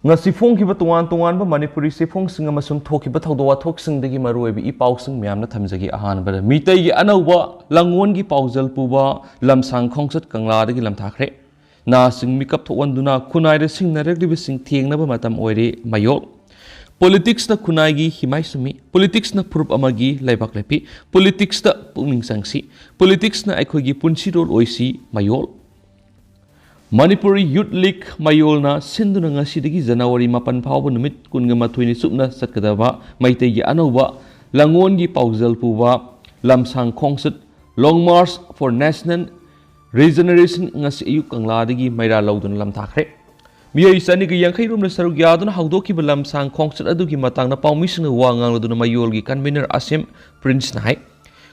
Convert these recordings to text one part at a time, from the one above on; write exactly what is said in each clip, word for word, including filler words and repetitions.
ꯉꯁꯤ ꯐꯣꯡꯈꯤꯕ ꯇꯣꯉꯥꯟ ꯇꯣꯉꯥꯟꯕ ꯃꯅꯤꯄꯨꯔꯤ ꯆꯦꯐꯣꯡꯁꯤꯡ ꯑꯃꯁꯨꯡ ꯊꯣꯛꯈꯤꯕ ꯊꯧꯗꯣꯛ ꯋꯥꯊꯣꯛꯁꯤꯡꯗꯒꯤ ꯃꯔꯨꯑꯣꯏꯕ ꯏ ꯄꯥꯎꯁꯤꯡ ꯃꯌꯥꯝꯅ ꯊꯝꯖꯒꯦ꯫ ꯑꯍꯥꯟꯕꯗ, ꯃꯤꯇꯩꯒꯤ ꯑꯅꯧꯕ ꯂꯥꯡꯑꯣꯟꯒꯤ ꯄꯥꯎꯖꯦꯜ ꯄꯨꯕ ꯂꯝꯁꯥꯡ ꯈꯣꯡꯆꯠ ꯀꯪꯂꯥꯗꯒꯤ ꯂꯝꯊꯥꯈ꯭ꯔꯦ꯫ ꯅꯍꯥꯁꯤꯡ ꯃꯤꯀꯞ ꯊꯣꯛꯍꯟꯗꯨꯅ ꯈꯨꯟꯅꯥꯏꯗ ꯁꯤꯡꯅꯔꯛꯂꯤꯕꯁꯤꯡ ꯊꯦꯡꯅꯕ ꯃꯇꯝ ꯑꯣꯏꯔꯦ꯫ ꯃꯌꯣꯜ꯫ ꯄꯣꯂꯤꯇꯤꯛꯁꯅ ꯈꯨꯟꯅꯥꯏꯒꯤ ꯍꯤꯃꯥꯏ ꯁꯨꯝꯃꯤ꯫ ꯄꯣꯂꯤꯇꯤꯛꯁꯅ ꯐꯨꯔꯨꯞ ꯑꯃꯒꯤ ꯂꯩꯕꯥꯛ ꯂꯦꯞꯄꯤ꯫ ꯄꯣꯂꯤꯇꯤꯛꯁꯇ ꯄꯨꯛꯅꯤꯡ ꯆꯪꯁꯤ꯫ ꯄꯣꯂꯤꯇꯤꯛꯁꯅ ꯑꯩꯈꯣꯏꯒꯤ ꯄꯨꯟꯁꯤꯔꯣꯜ ꯑꯣꯏꯁꯤ꯫ ꯃꯌꯣꯜ꯫ ꯃꯅꯤꯄꯨꯔꯤ ꯌꯨꯠ ꯂꯤꯒ ꯃꯌꯣꯜꯅ ꯁꯤꯟꯗꯨꯅ ꯉꯁꯤꯗꯒꯤ ꯖꯅꯋꯥꯔꯤ ꯃꯥꯄꯟ ꯐꯥꯎꯕ ꯅꯨꯃꯤꯠ ꯀꯨꯟꯒ ꯃꯥꯊꯣꯏꯅꯤ ꯆꯨꯞꯅ ꯆꯠꯀꯗꯕ ꯃꯩꯇꯩꯒꯤ ꯑꯅꯧꯕ ꯂꯥꯡꯑꯣꯟꯒꯤ ꯄꯥꯎꯖꯦꯜ ꯄꯨꯕ ꯂꯝꯁꯥꯡ ꯈꯣꯡꯆꯠ, Long March for National Regeneration, ꯉꯁꯤ ꯑꯌꯨꯛ ꯀꯪꯂꯥꯗꯒꯤ ꯃꯩꯔꯥ ꯂꯧꯗꯨꯅ ꯂꯝꯊꯥꯈ꯭ꯔꯦ꯫ ꯃꯤꯑꯣꯏ ꯆꯅꯤꯒ ꯌꯥꯡꯈꯩ ꯔꯣꯝꯅ ꯁꯔꯨꯛ ꯌꯥꯗꯨꯅ ꯍꯧꯗꯣꯛꯈꯤꯕ ꯂꯝꯁꯥꯡ ꯈꯣꯡꯆꯠ ꯑꯗꯨꯒꯤ ꯃꯇꯥꯡꯗ ꯄꯥꯎꯃꯤꯁꯤꯡꯅ ꯋꯥ ꯉꯥꯡꯂꯗꯨꯅ ꯃꯌꯣꯜꯒꯤ ꯀꯟꯚꯤꯅꯔ ꯑꯁꯤꯝ ꯄ꯭ꯔꯤꯟꯁꯅ ꯍꯥꯏ,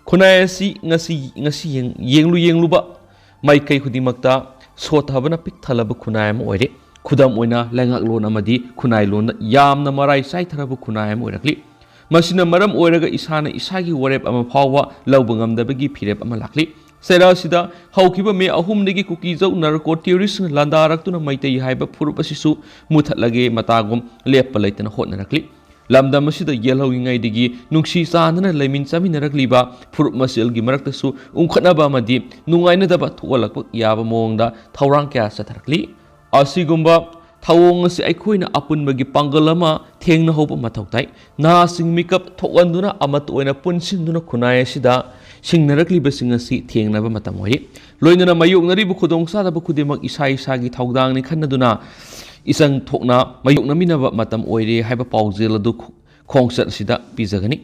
ꯈꯨꯟꯅꯥꯏ ꯑꯁꯤ ꯉꯁꯤ, ꯉꯁꯤ ꯌꯦꯡ-, ꯌꯦꯡꯂꯨ ꯌꯦꯡꯂꯨꯕ ꯃꯥꯏꯀꯩ ꯈꯨꯗꯤꯡꯃꯛꯇ ꯁꯣꯠꯊꯕꯅ ꯄꯤꯛ ꯊꯜꯂꯕ ꯈꯨꯟꯅꯥꯏ ꯑꯃ ꯑꯣꯏꯔꯦ꯫ ꯈꯨꯗꯝ ꯑꯣꯏꯅ, ꯂꯩꯉꯥꯛꯂꯣꯟ ꯑꯃꯗꯤ ꯈꯨꯟꯅꯥꯏꯂꯣꯟꯗ ꯌꯥꯝꯅ ꯃꯔꯥꯏ ꯆꯥꯏꯊꯔꯕ ꯈꯨꯟꯅꯥꯏ ꯑꯃ ꯑꯣꯏꯔꯛꯂꯤ꯫ ꯃꯁꯤꯅ ꯃꯔꯝ ꯑꯣꯏꯔꯒ ꯏꯁꯥꯅ ꯏꯁꯥꯒꯤ ꯋꯥꯔꯦꯞ ꯑꯃ ꯐꯥꯎꯕ ꯂꯧꯕ ꯉꯝꯗꯕꯒꯤ ꯐꯤꯔꯦꯞ ꯑꯃ ꯂꯥꯛꯂꯤ꯫ ꯆꯩꯔꯥ ꯑꯁꯤꯗ ꯍꯧꯈꯤꯕ ꯃꯦ ꯑꯍꯨꯝꯗꯒꯤ ꯀꯨꯀꯤꯖꯧ ꯅꯥꯔꯀꯣ ꯇꯦꯔꯣꯔꯤꯁ꯭ꯠꯅ ꯂꯥꯟꯗꯥꯔꯛꯇꯨꯅ ꯃꯩꯇꯩ ꯍꯥꯏꯕ ꯐꯨꯔꯨꯞ ꯑꯁꯤꯁꯨ ꯃꯨꯊꯠꯂꯒꯦ ꯃꯇꯥꯒꯨꯝ ꯂꯦꯞꯄ ꯂꯩꯇꯅ ꯍꯣꯠꯅꯔꯛꯂꯤ꯫ ꯂꯝꯗꯝ ꯑꯁꯤꯗ ꯌꯦꯜꯍꯧꯔꯤꯉꯩꯗꯒꯤ ꯅꯨꯡꯁꯤ ꯆꯥꯟꯅꯅ ꯂꯩꯃꯤꯟ ꯆꯥꯃꯤꯟꯅꯔꯛꯂꯤꯕ ꯐꯨꯔꯨꯞ ꯃꯁꯦꯜꯒꯤ ꯃꯔꯛꯇꯁꯨ ꯎꯪꯈꯠꯅꯕ ꯑꯃꯗꯤ ꯅꯨꯡꯉꯥꯏꯅꯗꯕ ꯊꯣꯛꯍꯜꯂꯛꯄ ꯌꯥꯕ ꯃꯑꯣꯡꯗ ꯊꯧꯔꯥꯡ ꯀꯌꯥ ꯆꯠꯊꯔꯛꯂꯤ꯫ ꯑꯁꯤꯒꯨꯝꯕ ꯊꯧꯑꯣꯡ ꯑꯁꯤ ꯑꯩꯈꯣꯏꯅ ꯑꯄꯨꯟꯕꯒꯤ ꯄꯥꯡꯒꯜ ꯑꯃ ꯊꯦꯡꯅꯍꯧꯕ ꯃꯊꯧ ꯇꯥꯏ꯫ ꯅꯍꯥꯁꯤꯡ ꯃꯤꯀꯞ ꯊꯣꯛꯍꯟꯗꯨꯅ ꯑꯃꯠꯇ ꯑꯣꯏꯅ ꯄꯨꯟꯁꯤꯟꯗꯨꯅ ꯈꯨꯟꯅꯥꯏ ꯑꯁꯤꯗ ꯁꯤꯡꯅꯔꯛꯂꯤꯕꯁꯤꯡ ꯑꯁꯤ ꯊꯦꯡꯅꯕ ꯃꯇꯝ ꯑꯣꯏꯔꯤ꯫ ꯂꯣꯏꯅꯅ ꯃꯥꯌꯣꯛꯅꯔꯤꯕ ꯈꯨꯗꯣꯡꯆꯥꯗꯕ ꯈꯨꯗꯤꯡꯃꯛ ꯏꯁꯥ ꯏꯁꯥꯒꯤ ꯊꯧꯗꯥꯡꯅꯤ ꯈꯟꯅꯗꯨꯅ ꯏꯆꯪ ꯊꯣꯛꯅ ꯃꯥꯌꯣꯛꯅꯃꯤꯟꯅꯕ ꯃꯇꯝ ꯑꯣꯏꯔꯦ ꯍꯥꯏꯕ ꯄꯥꯎꯖꯦꯜ ꯑꯗꯨ ꯈꯣꯡꯆꯠ ꯑꯁꯤꯗ ꯄꯤꯖꯒꯅꯤ꯫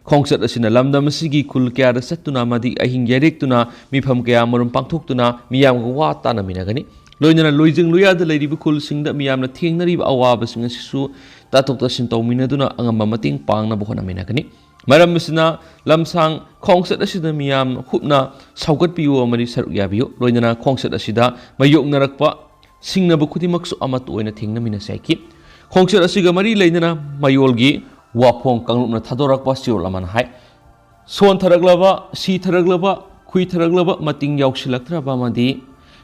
ꯈꯣꯡꯆꯠ ꯑꯁꯤꯅ ꯂꯝꯗꯝ ꯑꯁꯤꯒꯤ ꯈꯨꯜ ꯀꯌꯥꯗ ꯆꯠꯇꯨꯅ ꯑꯃꯗꯤ ꯑꯍꯤꯡ ꯌꯥꯔꯦꯛꯇꯨꯅ ꯃꯤꯐꯝ ꯀꯌꯥꯃꯔꯨꯝ ꯄꯥꯡꯊꯣꯛꯇꯨꯅ ꯃꯤꯌꯥꯝꯒ ꯋꯥ ꯇꯥꯅꯃꯤꯟꯅꯒꯅꯤ꯫ ꯂꯣꯏꯅꯅ ꯂꯣꯏꯖꯤꯡ ꯂꯣꯌꯥꯗ ꯂꯩꯔꯤꯕ ꯈꯨꯜꯁꯤꯡꯗ ꯃꯤꯌꯥꯝꯅ ꯊꯦꯡꯅꯔꯤꯕ ꯑꯋꯥꯕꯁꯤꯡ ꯑꯁꯤꯁꯨ ꯇꯥꯊꯣꯛ ꯇꯥꯁꯤꯟ ꯇꯧꯃꯤꯟꯅꯗꯨꯅ ꯑꯉꯝꯕ ꯃꯇꯦꯡ ꯄꯥꯡꯅꯕ ꯍꯣꯠꯅꯃꯤꯟꯅꯒꯅꯤ꯫ ꯃꯔꯝ ꯑꯁꯤꯅ, ꯂꯝꯁꯥꯡ ꯈꯣꯡꯆꯠ ꯑꯁꯤꯗ ꯃꯤꯌꯥꯝ ꯍꯨꯞꯅ ꯁꯧꯒꯠꯄꯤꯌꯨ ꯑꯃꯗꯤ ꯁꯔꯨꯛ ꯌꯥꯕꯤꯌꯨ꯫ ꯂꯣꯏꯅꯅ ꯈꯣꯡꯆꯠ ꯑꯁꯤꯗ ꯃꯥꯌꯣꯛꯅꯔꯛꯄ ꯁꯤꯡꯅꯕ ꯈꯨꯗꯤꯡꯃꯛꯁꯨ ꯑꯃꯠꯇ ꯑꯣꯏꯅ ꯊꯦꯡꯅꯃꯤꯟꯅꯁꯤ ꯍꯥꯏꯈꯤ꯫ ꯈꯣꯡꯆꯠ ꯑꯁꯤꯒ ꯃꯔꯤ ꯂꯩꯅꯅ ꯃꯌꯣꯜꯒꯤ ꯋꯥꯐꯣꯡ ꯀꯥꯡꯂꯨꯞꯅ ꯊꯥꯗꯣꯔꯛꯄ ꯆꯦꯔꯣꯜ ꯑꯃꯅ ꯍꯥꯏ, ꯁꯣꯟꯊꯔꯛꯂꯕ, ꯁꯤꯊꯔꯛꯂꯕ, ꯈꯨꯏꯊꯔꯛꯂꯕ, ꯃꯇꯤꯡ ꯌꯥꯎꯁꯤꯜꯂꯛꯇ꯭ꯔꯕ ꯑꯃꯗꯤ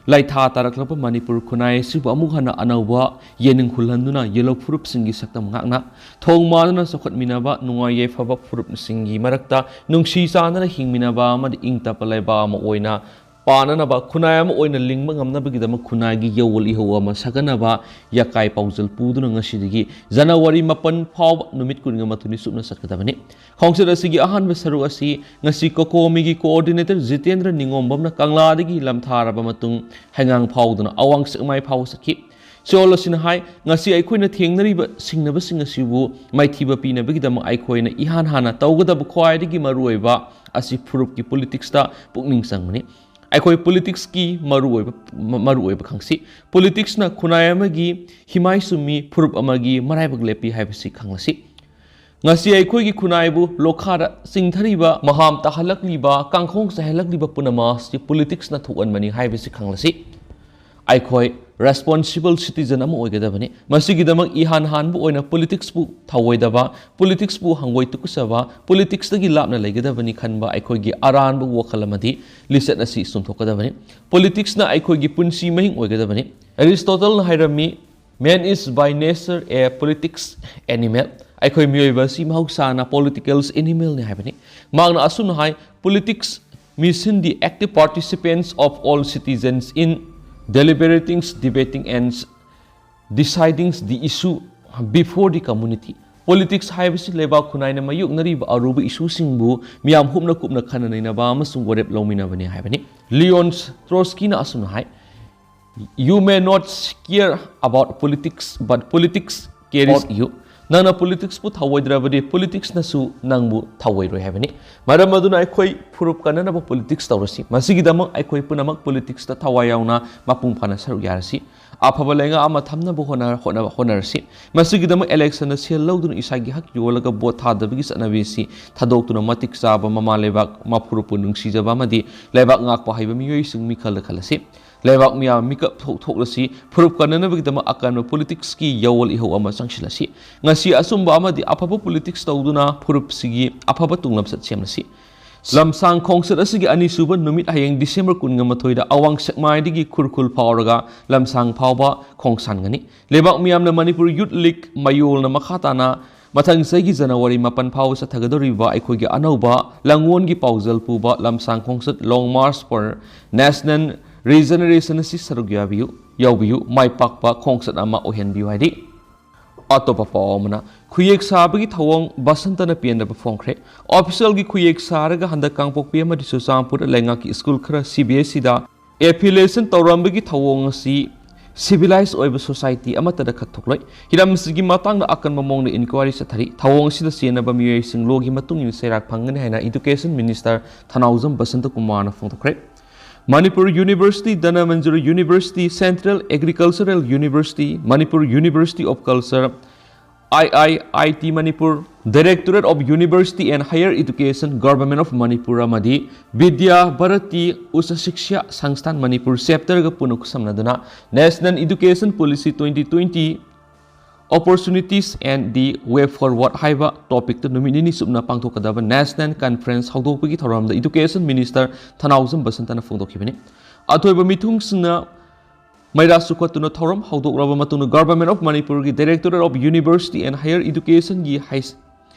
ꯂꯩꯊꯥ ꯇꯥꯔꯛꯂꯕ ꯃꯅꯤꯄꯨꯔ ꯈꯨꯟꯅꯥꯏ ꯑꯁꯤꯕꯨ ꯑꯃꯨꯛ ꯍꯟꯅ ꯑꯅꯧꯕ ꯌꯦꯅꯤꯡ ꯍꯨꯜꯍꯟꯗꯨꯅ ꯌꯦꯜꯍꯧ ꯐꯨꯔꯨꯞꯁꯤꯡꯒꯤ ꯁꯛꯇꯝ ꯉꯥꯛꯅ ꯊꯣꯡ ꯃꯥꯟꯅꯅ ꯆꯥꯎꯈꯠꯃꯤꯟꯅꯕ, ꯅꯨꯡꯉꯥꯏ ꯌꯥꯏꯐꯕ ꯐꯨꯔꯨꯞꯁꯤꯡꯒꯤ ꯃꯔꯛꯇ ꯅꯨꯡꯁꯤ ꯆꯥꯟꯅꯅ ꯍꯤꯡꯃꯤꯟꯅꯕ ꯑꯃꯗꯤ ꯏꯪ ꯇꯞꯄ ꯂꯩꯕꯥꯛ ꯑꯃ ꯑꯣꯏꯅ ꯄꯥꯟꯅꯅꯕ, ꯈꯨꯟꯅꯥꯏ ꯑꯃ ꯑꯣꯏꯅ ꯂꯤꯡꯕ ꯉꯝꯅꯕꯒꯤꯗꯃꯛ ꯈꯨꯟꯅꯥꯏꯒꯤ ꯌꯧꯋꯣꯜ ꯏꯍꯧ ꯑꯃ ꯁꯥꯒꯠꯅꯕ ꯌꯥꯀꯥꯏ ꯄꯥꯎꯖꯦꯜ ꯄꯨꯗꯨꯅ ꯉꯁꯤꯗꯒꯤ ꯖꯅꯋꯥꯔꯤ ꯃꯥꯄꯟ ꯐꯥꯎꯕ ꯅꯨꯃꯤꯠ ꯀꯨꯟꯒ ꯃꯥꯊꯣꯏꯅꯤ ꯆꯨꯞꯅ ꯆꯠꯀꯗꯕꯅꯤ꯫ ꯈꯣꯡꯆꯠ ꯑꯁꯤꯒꯤ ꯑꯍꯥꯟꯕ ꯁꯔꯨꯛ ꯑꯁꯤ ꯉꯁꯤ ꯀꯣꯀꯣꯃꯤꯒꯤ coordinator ꯖꯤꯇꯦꯟꯗ꯭ꯔ ꯅꯤꯉꯣꯝꯕꯝꯅ ꯀꯪꯂꯥꯗꯒꯤ ꯂꯝꯊꯥꯔꯕ ꯃꯇꯨꯡ ꯍꯩꯉꯥꯡ ꯐꯥꯎꯗꯨꯅ ꯑꯋꯥꯡ ꯁꯦꯛꯃꯥꯏ ꯐꯥꯎꯕ ꯆꯠꯈꯤ꯫ ꯁꯤꯑꯣꯜ ꯑꯁꯤꯅ ꯍꯥꯏ, ꯉꯁꯤ ꯑꯩꯈꯣꯏꯅ ꯊꯦꯡꯅꯔꯤꯕ ꯁꯤꯡꯅꯕꯁꯤꯡ ꯑꯁꯤꯕꯨ ꯃꯥꯏꯊꯤꯕ ꯄꯤꯅꯕꯒꯤꯗꯃꯛ ꯑꯩꯈꯣꯏꯅ ꯏꯍꯥꯟ ꯍꯥꯟꯅ ꯇꯧꯒꯗꯕ ꯈ꯭ꯋꯥꯏꯗꯒꯤ ꯃꯔꯨꯑꯣꯏꯕ ꯑꯁꯤ ꯐꯨꯔꯨꯞꯀꯤ politicsꯇ ꯄꯨꯛꯅꯤꯡ ꯆꯪꯕꯅꯤ꯫ ꯑꯩꯈꯣꯏ politicsꯀꯤ ꯃꯔꯨꯑꯣꯏꯕ, ꯃꯔꯨꯑꯣꯏꯕ ꯈꯪꯁꯤ꯫ Politicsꯅ ꯈꯨꯟꯅꯥꯏ ꯑꯃꯒꯤ ꯍꯤꯃꯥꯏ ꯆꯨꯝꯃꯤ, ꯐꯨꯔꯨꯞ ꯑꯃꯒꯤ ꯃꯔꯥꯏꯕꯛ ꯂꯦꯞꯄꯤ ꯍꯥꯏꯕꯁꯤ ꯈꯪꯂꯁꯤ꯫ ꯉꯁꯤ ꯑꯩꯈꯣꯏꯒꯤ ꯈꯨꯟꯅꯥꯏꯕꯨ ꯂꯣꯈꯥꯗ ꯆꯤꯡꯊꯔꯤꯕ, ꯃꯍꯥꯝ ꯇꯥꯍꯜꯂꯛꯂꯤꯕ, ꯀꯥꯡꯈꯣꯡ ꯆꯥꯏꯍꯜꯂꯛꯂꯤꯕ ꯄꯨꯝꯅꯃꯛ ꯑꯁꯤ politicsꯅ ꯊꯣꯛꯍꯟꯕꯅꯤ ꯍꯥꯏꯕꯁꯤ ꯈꯪꯂꯁꯤ꯫ ꯑꯩꯈꯣꯏ responsible citizen ꯑꯃ ꯑꯣꯏꯒꯗꯕꯅꯤ꯫ ꯃꯁꯤꯒꯤꯗꯃꯛ ꯏꯍꯥꯟ ꯍꯥꯟꯕ ꯑꯣꯏꯅ politicsꯄꯨ ꯊꯧꯑꯣꯏꯗꯕ, politicsꯄꯨ ꯍꯪꯒꯣꯏ ꯇꯨꯀꯠꯆꯕ, politicsꯇꯒꯤ ꯂꯥꯞꯅ ꯂꯩꯒꯗꯕꯅꯤ ꯈꯟꯕ ꯑꯩꯈꯣꯏꯒꯤ ꯑꯔꯥꯟꯕ ꯋꯥꯈꯜ ꯑꯃꯗꯤ ꯂꯤꯆꯠ ꯑꯁꯤ ꯆꯨꯝꯊꯣꯛꯀꯗꯕꯅꯤ꯫ Politicsꯅ ꯑꯩꯈꯣꯏꯒꯤ ꯄꯨꯟꯁꯤ ꯃꯍꯤꯡ ꯑꯣꯏꯒꯗꯕꯅꯤ꯫ Aristotleꯅ ꯍꯥꯏꯔꯝꯃꯤ, "Man is by nature a politics animal." ꯑꯩꯈꯣꯏ ꯃꯤꯑꯣꯏꯕ ꯑꯁꯤ ꯃꯍꯧꯁꯥꯅ political animalꯅꯤ ꯍꯥꯏꯕꯅꯤ꯫ ꯃꯍꯥꯛꯅ ꯑꯁꯨꯝꯅ ꯍꯥꯏ, "Politics mission the active participants of all citizens in deliberating, debating and deciding the issue before the community." Politics ꯍꯥꯏꯕꯁꯤ ꯂꯩꯕꯥꯛ ꯈꯨꯟꯅꯥꯏꯅ ꯃꯥꯌꯣꯛꯅꯔꯤꯕ ꯑꯔꯨꯕ issueꯁꯤꯡꯕꯨ ꯃꯤꯌꯥꯝ ꯍꯨꯞꯅ ꯀꯨꯞꯅ ꯈꯟꯅ ꯅꯩꯅꯕ ꯑꯃꯁꯨꯡ ꯋꯥꯔꯦꯞ ꯂꯧꯃꯤꯟꯅꯕꯅꯤ ꯍꯥꯏꯕꯅꯤ꯫ Leon Trotskyꯅ ꯑꯁꯨꯝꯅ ꯍꯥꯏ, "You may not care about politics, but politics cares you." ꯅꯪꯅ politicsꯄꯨ ꯊꯧꯑꯣꯏꯗ꯭ꯔꯕꯗꯤ politicsꯅꯁꯨ ꯅꯪꯕꯨ ꯊꯧꯑꯣꯏꯔꯣꯏ ꯍꯥꯏꯕꯅꯤ꯫ ꯃꯔꯝ ꯑꯗꯨꯅ ꯑꯩꯈꯣꯏ ꯐꯨꯔꯨꯞ ꯀꯟꯅꯅꯕ politics ꯇꯧꯔꯁꯤ꯫ ꯃꯁꯤꯒꯤꯗꯃꯛ ꯑꯩꯈꯣꯏ ꯄꯨꯝꯅꯃꯛ politicsꯇ ꯊꯋꯥꯏ ꯌꯥꯎꯅ ꯃꯄꯨꯡ ꯐꯥꯅ ꯁꯔꯨꯛ ꯌꯥꯔꯁꯤ꯫ ꯑꯐꯕ ꯂꯩꯉꯥꯛ ꯑꯃ ꯊꯝꯅꯕ ꯍꯣꯠꯅ-, ꯍꯣꯠꯅ-, ꯍꯣꯠꯅꯔꯁꯤ꯫ ꯃꯁꯤꯒꯤꯗꯃꯛ electionꯗ ꯁꯦꯜ ꯂꯧꯗꯨꯅ ꯏꯁꯥꯒꯤ ꯍꯛ ꯌꯣꯜꯂꯒ vote ꯊꯥꯗꯕꯒꯤ ꯆꯠꯅꯕꯤ ꯑꯁꯤ ꯊꯥꯗꯣꯛꯇꯨꯅ ꯃꯇꯤꯛ ꯆꯥꯕ ꯃꯃꯥ ꯂꯩꯕꯥꯛ ꯃꯐꯨꯔꯨꯞꯄꯨ ꯅꯨꯡꯁꯤꯖꯕ ꯑꯃꯗꯤ ꯂꯩꯕꯥꯛ ꯉꯥꯛꯄ ꯍꯩꯕ ꯃꯤꯑꯣꯏꯁꯤꯡ ꯃꯤꯈꯜꯗ ꯈꯜꯂꯁꯤ꯫ ꯂꯩꯕꯥꯛ ꯃꯤꯌꯥꯝ ꯃꯤꯀꯞ ꯊꯣꯛ-, ꯊꯣꯛꯂꯁꯤ꯫ ꯐꯨꯔꯨꯞ ꯀꯟꯅꯅꯕꯒꯤꯗꯃꯛ ꯑꯀꯟꯕ politicsꯀꯤ ꯌꯧꯋꯣꯜ ꯏꯍꯧ ꯑꯃ ꯆꯪꯁꯤꯜꯂꯁꯤ꯫ ꯉꯁꯤ ꯑꯆꯨꯝꯕ ꯑꯃꯗꯤ ꯑꯐꯕ politics ꯇꯧꯗꯨꯅ ꯐꯨꯔꯨꯞꯁꯤꯒꯤ ꯑꯐꯕ ꯇꯨꯡꯂꯝꯆꯠ ꯁꯦꯝꯂꯁꯤ꯫ ꯂꯝꯁꯥꯡ ꯈꯣꯡꯆꯠ ꯑꯁꯤꯒꯤ ꯑꯅꯤꯁꯨꯕ ꯅꯨꯃꯤꯠ ꯍꯌꯦꯡ December ꯀꯨꯟꯒ ꯃꯥꯊꯣꯏꯗ ꯑꯋꯥꯡ ꯁꯦꯛꯃꯥꯏꯗꯒꯤ ꯈꯨꯔꯈꯨꯜ ꯐꯥꯎꯔꯒ ꯂꯝꯁꯥꯡ ꯐꯥꯎꯕ ꯈꯣꯡꯁꯥꯟꯒꯅꯤ꯫ ꯂꯩꯕꯥꯛ ꯃꯤꯌꯥꯝꯅ ꯃꯅꯤꯄꯨꯔ Youth League ꯃꯌꯣꯜꯅ ꯃꯈꯥ ꯇꯥꯅ ꯃꯊꯪ ꯆꯍꯤꯒꯤ January ꯃꯥꯄꯟ ꯐꯥꯎꯕ ꯆꯠꯊꯒꯗꯧꯔꯤꯕ ꯑꯩꯈꯣꯏꯒꯤ ꯑꯅꯧꯕ ꯂꯥꯡꯑꯣꯟꯒꯤ ꯄꯥꯎꯖꯦꯜ ꯄꯨꯕ ꯂꯝꯁꯥꯡ ꯈꯣꯡꯆꯠ Long March for National Regeneration ꯑꯁꯤ ꯁꯔꯨꯛ ꯌꯥꯕꯤꯌꯨ, ꯌꯥꯎꯕꯤꯌꯨ, ꯃꯥꯏ ꯄꯥꯛꯄ ꯈꯣꯡꯆꯠ ꯑꯃ ꯑꯣꯏꯍꯟꯕꯤꯌꯨ ꯍꯥꯏꯔꯤ꯫ ꯑꯇꯣꯞꯄ ꯄꯥꯎ ꯑꯃꯅ, ꯈꯨꯌꯦꯛ ꯁꯥꯕꯒꯤ ꯊꯧꯑꯣꯡ ꯕꯁꯟꯇꯅ ꯄꯦꯟꯗꯕ ꯐꯣꯡꯈ꯭ꯔꯦ꯫ Officialꯒꯤ ꯈꯨꯌꯦꯛ ꯁꯥꯔꯒ ꯍꯟꯗꯛ ꯀꯥꯡꯄꯣꯛꯄꯤ ꯑꯃꯗꯤ ꯆꯨꯔꯆꯥꯟꯄꯨꯔꯗ ꯂꯩꯉꯥꯛꯀꯤ ꯁ꯭ꯀꯨꯜ ꯈꯔ CBSEꯗ affiliation ꯇꯧꯔꯝꯕꯒꯤ ꯊꯧꯑꯣꯡ ꯑꯁꯤ civilized ꯑꯣꯏꯕ society ꯑꯃꯠꯇꯗ ꯈꯛ ꯊꯣꯛꯂꯣꯏ꯫ ꯍꯤꯔꯝꯁꯤꯒꯤ ꯃꯇꯥꯡꯗ ꯑꯀꯟꯕ ꯃꯑꯣꯡꯗ inquiry ꯆꯠꯊꯔꯤ꯫ ꯊꯧꯑꯣꯡ ꯑꯁꯤꯗ ꯆꯦꯟꯅꯕ ꯃꯤꯑꯣꯏꯁꯤꯡ lawꯒꯤ ꯃꯇꯨꯡ ꯏꯟꯅ ꯆꯩꯔꯥꯛ ꯐꯪꯒꯅꯤ ꯍꯥꯏꯅ Education Minister ꯊꯅꯥꯎꯖꯝ ꯕꯁꯟꯇ ꯀꯨꯃꯥꯔꯅ ꯐꯣꯡꯗꯣꯛꯈ꯭ꯔꯦ꯫ Manipur University, Dhanamanjuri University, Central Agricultural University, Manipur University of Culture, IIIT Manipur, Directorate of University and Higher Education, Government of Manipur ꯑꯃꯗꯤ Vidya Bharati Ucha Shiksha Sansthan Manipur chapterꯒ ꯄꯨꯟꯅ ꯈꯨꯠꯁꯝꯅꯗꯨꯅ National Education Policy twenty twenty Opportunities and the Way Forward ꯍꯥꯏꯕ topicꯇ ꯅꯨꯃꯤꯠ ꯅꯤꯅꯤ ꯆꯨꯞꯅ ꯄꯥꯡꯊꯣꯛꯀꯗꯕ National Conference ꯍꯧꯗꯣꯛꯄꯒꯤ ꯊꯧꯔꯝꯗ Education Minister ꯊꯅꯥꯎꯖꯝ ꯕꯁꯟꯇꯅ ꯐꯣꯡꯗꯣꯛꯈꯤꯕꯅꯤ꯫ ꯑꯊꯣꯏꯕ ꯃꯤꯊꯨꯡꯁꯤꯡꯅ ꯃꯩꯔꯥ ꯆꯨꯈꯠꯇꯨꯅ ꯊꯧꯔꯝ ꯍꯧꯗꯣꯛꯂꯕ ꯃꯇꯨꯡꯗ Government of ꯃꯅꯤꯄꯨꯔꯒꯤ Directorate of University and Higher Educationꯒꯤ H-,